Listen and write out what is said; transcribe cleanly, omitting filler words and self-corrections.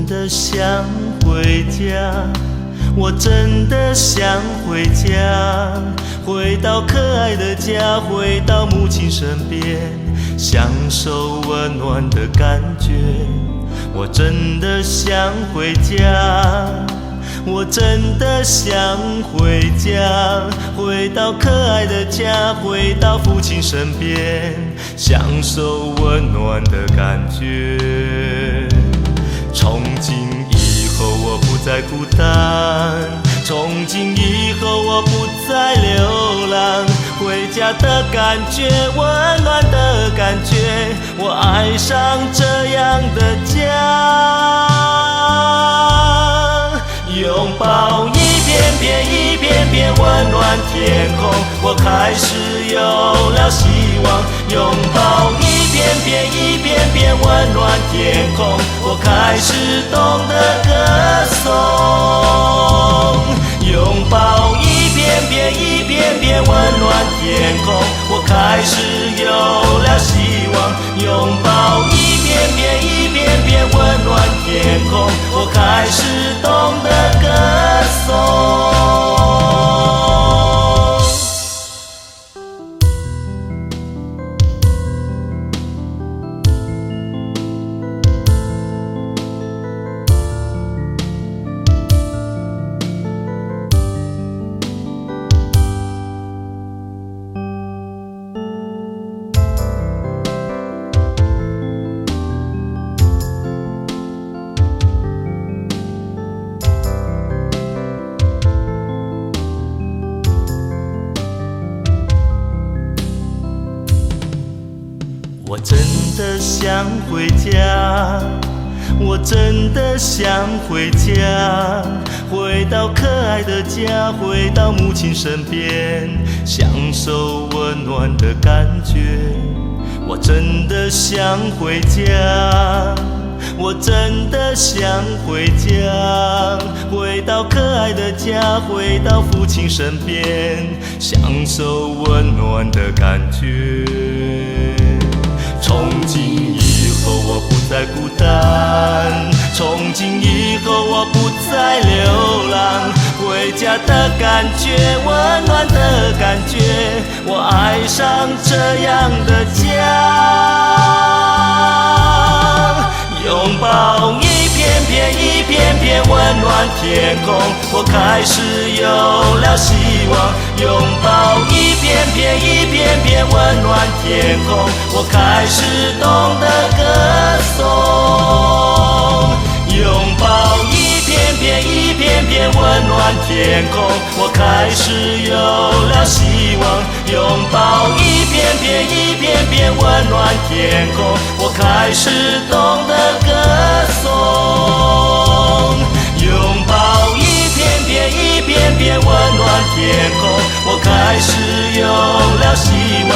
的想回家，我真的想回家，回到可愛的家，回到母親身邊，享受溫暖的感覺。我真的想回家，我真的想回家，回到可愛的家，回到父親身邊，享受溫暖的感覺。從今以後我不再孤單，從今以後我不再流浪，回家的感覺，溫暖的感覺，我愛上這樣的家。擁抱一片片一片片溫暖天空，我開始有了希望。擁抱一片片一片片溫暖天空，我開始懂得歌頌。擁抱一片片一片片溫暖天空，我開始有了希望。擁抱一片片一片片溫暖天空，我開始懂得歌頌。我真的想回家，我真的想回家，回到可愛的家，回到母親身邊，享受溫暖的感覺。我真的想回家，我真的想回家，回到可愛的家，回到父親身邊，享受溫暖的感覺。從今以後我不再孤單，從今以後我不再流浪，回家的感覺，溫暖的感覺，我愛上這樣的家。擁抱一片片一片片溫暖天空，我開始有了希望。擁抱一片片一片片溫暖天空，我開始懂得歌頌。擁抱一片片一片片溫暖天空，我開始有了希望。擁抱一片片一片片溫暖天空，我開始懂得歌頌。擁抱一片片一片片溫暖天空，我開始有了希望。